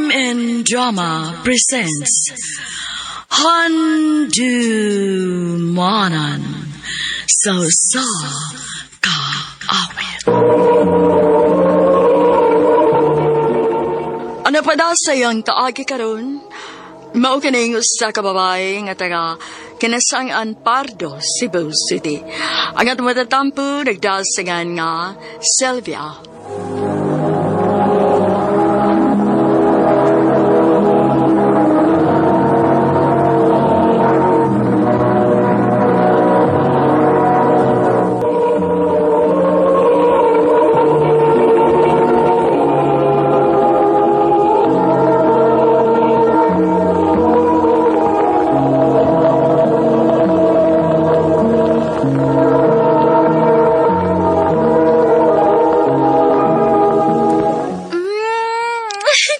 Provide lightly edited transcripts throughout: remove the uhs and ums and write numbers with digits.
MN Drama presents Handumanan sa Usa Ka Awit. Ano pa daw sa iyang kaagi karon? Mao kining usa ka babae nga taga Kinasangan Pardo, Cebu City. Ang atong matatampo nagdasingan nga Sylvia.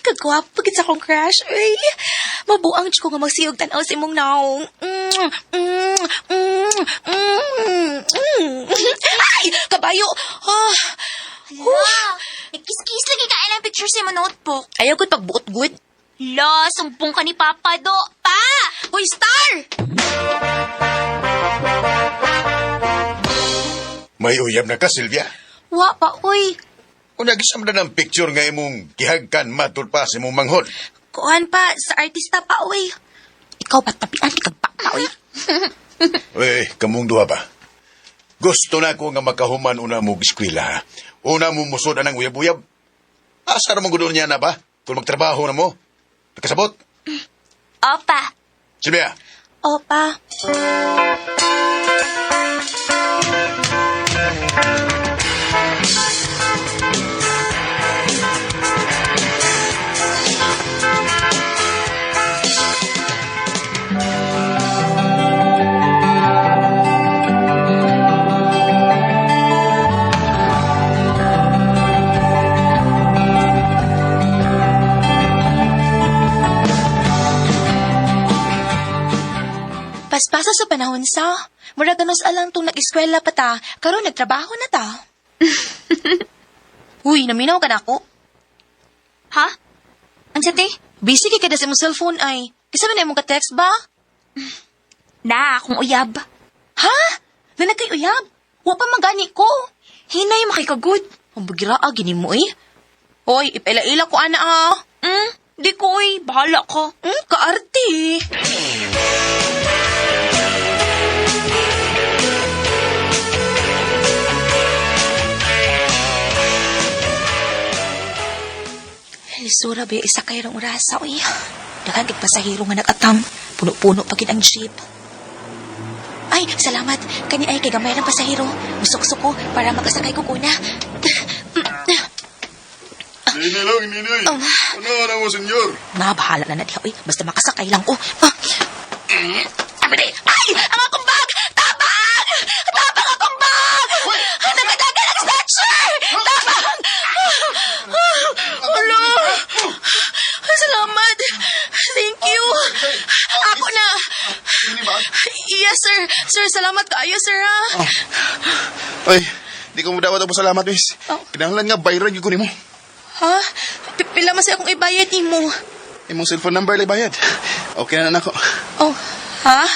Kagwapo gid sa akong crush. Uy, mabuang jud ko nga magsiyog tan-aw sa imong naong. Mm, mm, mm, mm, mm. Ay, kabayo. Ah. Hala, nagkiss-kiss lagi ka ilang picture sa imong notebook. Ayaw ko pagbuot good. La, sumbong ka ni Papa Do. Pa! Hoy, star! May uyab na ka, Silvia. Wa pa, uy. Kung nagisam na ng picture nga imong gihagkan matul pa sa imong manghod. Kuan pa, sa artista pa, uy. Ikaw pa tapian, kag pa, uy. Uy, kamong duha ba? Gusto na ko nga makahuman una mo eskwela. Ha? Una mo musod anang uyab-uyab. Asa ra man gud niya na ba? Kung magtrabaho na mo. Nakasabot? Opa. Silvia, Opa. Paspasa sa panahon sa. Mura ganos alang tong nag-eskwela pa ta, karon nagtrabaho na ta. Uy, naminaw ka na ako. Ha? Ang sa te? Busy kay kada sa imong cellphone ay. Kisa man imong ka-text ba? Na, akong uyab. Ha? Nanagkay uyab? Wa pa man gani ko. Hinay, makikagod. Ang bagira gini mo eh. Hoy, ipaila-ila ko ana ah. Di ko, uy. Bahala ko. Kaarte. Lisura ba isa kay rong orasa uy. Daghan kay pasahero nga nagatang. Puno-puno pa gid ang jeep. Ay, salamat. Kani ay kay gamay ng pasahero. Musuksok ko para makasakay ko kuna. Nini lang, nini. Ano na mo, senyor? Nabahala na na diha, uy. Basta makasakay lang ko. Ah. Amine. Ay! Ang akong bag! Tabang! Tabang akong bag! Nagadagan ang snatcher! Tabang! Hala! Salamat! Thank you! Ako na! Yes, sir. Sir, salamat kaayo, sir, ha? Oy, di ko mo dapat ako salamat, miss. Oh. Kinahanglan nga bayran gyud ko nimo. Ha? Pila man sa akong ibayad nimo. Imong cellphone number lay bayad. Okay na nako. Oh, ha?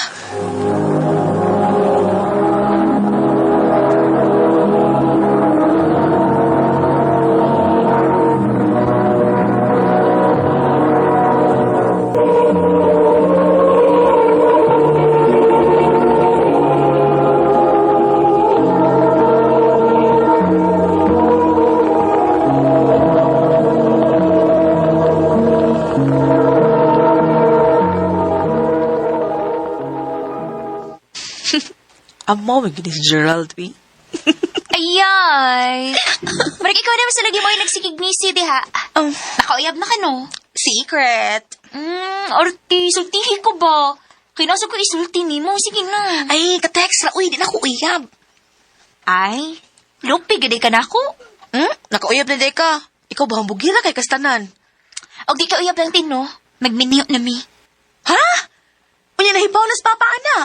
Amo, may gini si Gerald, eh. Ayay. Marag ikaw naman sa lagi mo ay nagsikig-ngisi, diha. Oh, Nakauyab na ka, no? secret. Orti, sultihi ko ba? Kinasa ko isulti ni mo. Sige na. Ay, ka-text ra. Uy, di na ko uyab. Ay, lupi, gaday ka na ako. Hmm? Nakauyab na day ka. Ikaw ba ang bugira kay kastanan? Og di ka uyab lang din, no? Magminyo na mi. Ha? Unya, nahibaw na sa papa, ana.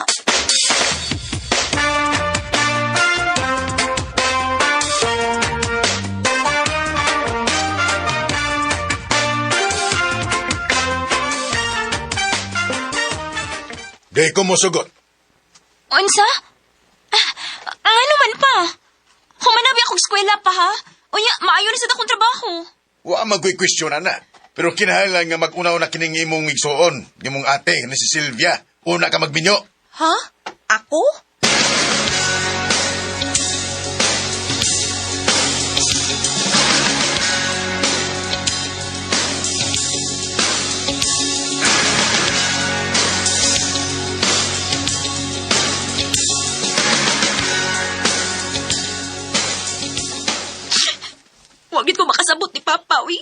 Di ko mosugot. Unsa? Ah, ano man pa? Humanabi akong eskwela pa ha? Unya, maayo na sa akong trabaho. Wa man ko'y question ana. Pero kinahanglan nga mag-unaw na kining imong igsuon, imong ate ni si Sylvia. Una ka magminyo. Ha? Ako? Wag gid ko makasabot ni Papa, uy.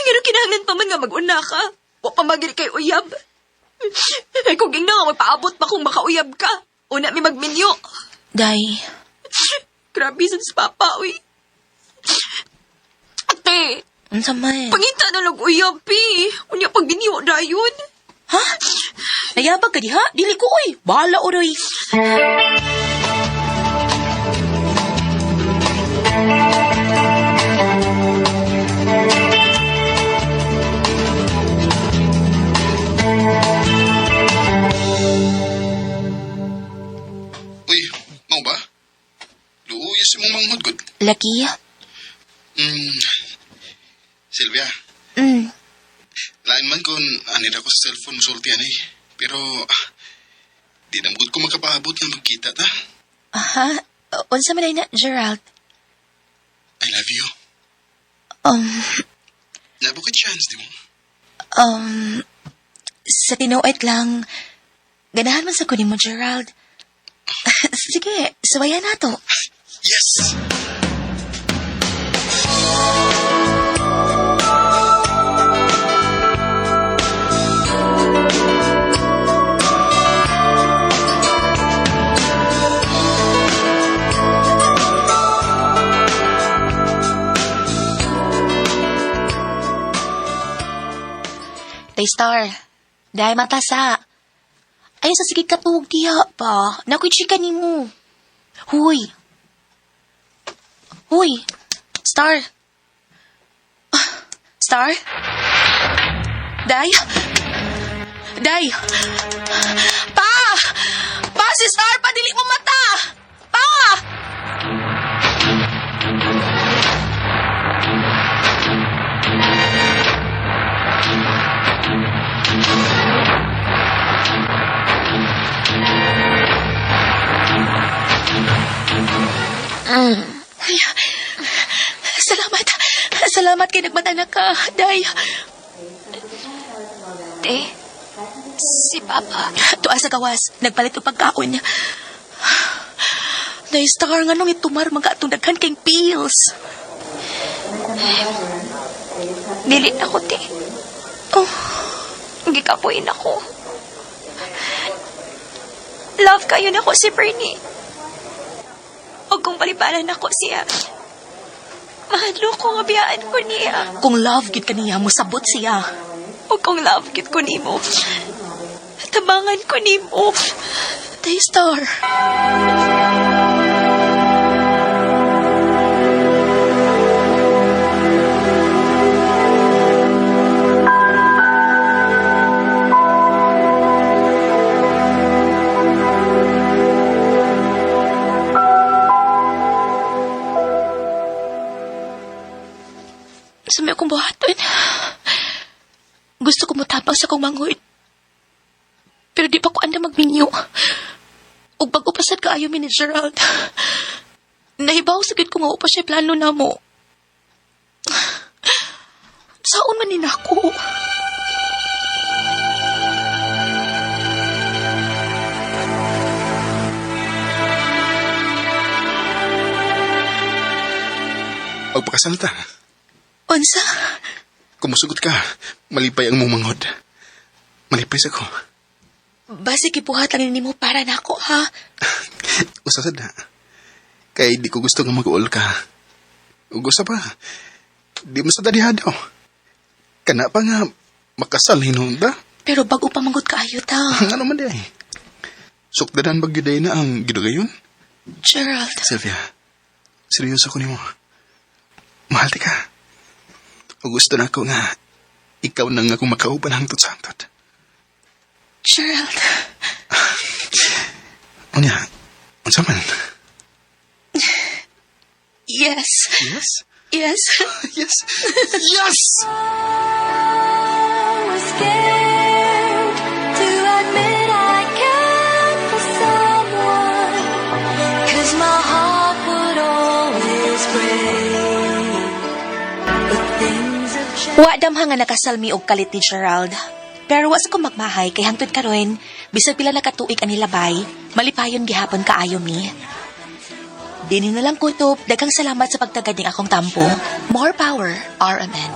Ngano kinahanglan pa man nga mag-una ka. Wa pa magiri kay uyab. Ay kung ingna nga magpaabot pa kung makauyab ka. Una mi magminyo. Day, Grabe sa si Papa, uy. Ate, unsa man? pangita na lang uyab, pi. Unya pag dinyo dayon. Ha? Nayabag ka diha? Dili ko, oy. Bahala, oroy. Uy, mau ba? Luuyas imong manghod gud. Laki? Sylvia, lain man kung anira ko sa cellphone musulti ani. Pero, di na gud ko makapaabot nga magkita ta. Aha. Unsa man ay na, Gerald? I love you. Nabo ka chance, di mo? Sa tinuod lang, ganahan man sa kunin mo, Gerald. Sige, suwayan na to. Yes! Day Star, dahil matasa. Ay, sa sige katuog diha pa. Nakoy chika ni mo. Huy. Huy. Star. Ah, Star? Day? Day! Pa! Pa, si Star! Padili mo mata! Pa! Ay, salamat. Salamat kay nagmata na ka, Day. Te, si Papa. Tuwa sa gawas, nagpalit og pagkaon. Day, Star, nga nung itumar mga atong daghan kay pills. Dili na ko, te. Oh, Gikapuin ako. Love kayo na ko si Bernie. Huwag kong paliparan ako siya. Mahalo ko nga biyaan ko niya. kung love gid kaniya, musabot siya. Huwag kong love gid ko nimo. Tabangan ko nimo. Day, Star. Sa may akong buhaton. Gusto ko mutapang sa akong manghod. Pero di pa ko anda magminyo. Ug bago pa sad kaayo mi ni Gerald. Nahibaw sa gid ko nga upa siya plano namo. Saon man ni nako? Magpakasal ta. Unsa? Kung musugot ka, malipay ang mong manghod. Malipay sa ko. Basi gibuhat lang nimo para nako ha. Usa sad na. Kay di ko gusto nga mag-uol ka. Ug usa pa, di mo sa dadihado. Kana pa nga, makasal hinuon ta. Pero bago pa manggod kaayo ta. Ano man di ay. Sukdadan ba gyud na ang gidugayon? Gerald, Sylvia, seryoso ko nimo. Mahal ti ka. O gusto na ako nga, ikaw na nga akong makauban hangtod sa hangtod. Gerald. Unya, unsa man? Yes. Yes? Yes. Yes! Yes! Was scared to admit I cared for someone. 'Cause my heart would always break. But things have changed. Wa damha nga nakasal mi og kalit ni Gerald. Pero wa sa ko magmahay kay hangtod karon, bisag pila na katuig ang nilabay, malipayon gihapon kaayo mi. Dinhi na lang kutob, daghang salamat sa pagtagad ning akong tampo. More power, RMN.